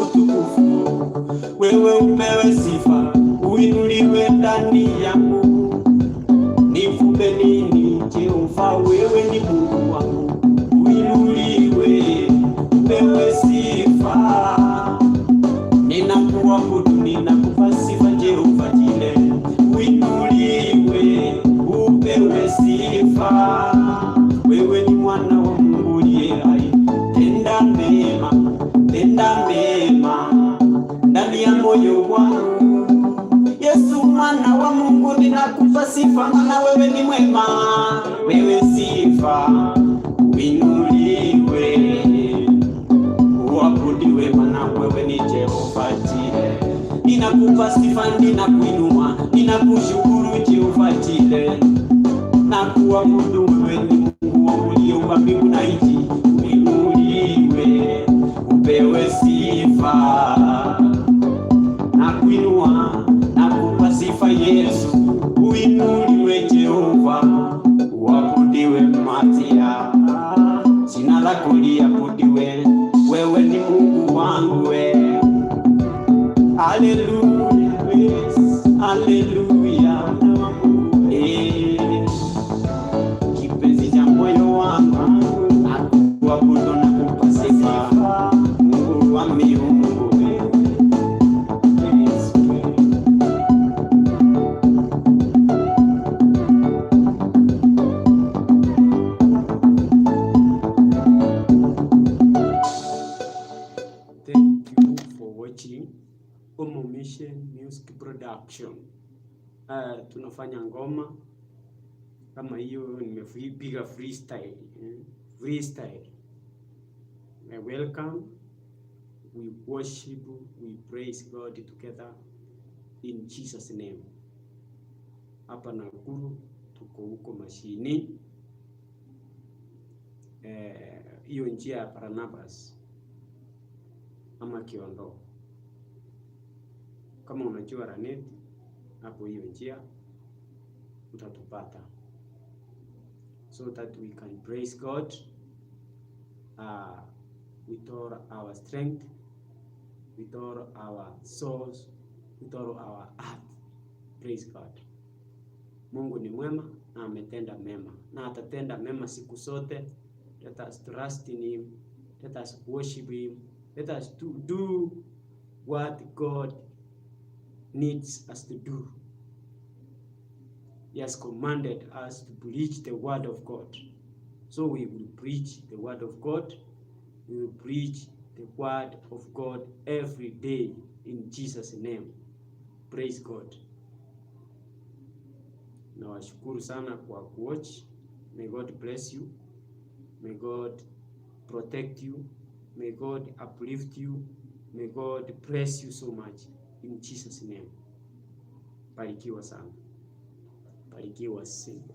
Utukufu, wewe upewe sifa, uinuliwe ndani yangu. Nikupe nini Jehova, wewe ni Mungu wangu, uinuliwe, upewe sifa. Ninakuabudu, ninakupa sifa Jehova Jile, uinuliwe, upewe sifa. Wewe ni mwana wa Mungu uliye hai, tenda mema ndani ya moyo wangu. Yesu mwana wa Mungu, ninakupa sifa, maana wewe ni mwema, wewe sifa, uinuliwe, uabudiwe, maana wewe ni Jehova Jile. Ninakupa sifa, ninakuinua, ninakushukuru Jehova Jile, na kuabudu wewe ni Mungu wangu uliyeumba mbingu na nchi, uinuliwe, upewe sifa na kuinua na kupa sifa Yesu, uinuliwe Jehova, uabudiwe Matia, jina lako liabudiwe, wewe ni Mungu wangu we. Haleluya, yes, haleluya, eh, kipenzi cha moyo wangu, nakuabudu na kupa sifa, Mungu wa miungu Yesu. Thank you for watching Omo Mission Music Production. Tunafanya ngoma kama hiyo, nimepiga freestyle, eh, freestyle. Welcome. We worship, we praise God together in Jesus' name. Hapa Nakuru tuko huko mashini, hiyo njia ya Barnabas ama Kiondo. Kama unajua Lanet hapo, hiyo njia utatupata, so that we can praise God with all our strength, with all our souls, with all our heart. Praise God. Mungu ni mwema na ametenda mema na atatenda mema siku zote. Let us trust in him. Let us worship him. Let us do what God needs us to do. He has commanded us to preach the word of God. So we will preach the word of God. We will preach the word of God every day in Jesus' name. Praise God. Nawashukuru sana kwa kuwatch. May God bless you. May God protect you. May God uplift you. May God bless you so much in Jesus' name. Barikiwa sana. Barikiwa sana.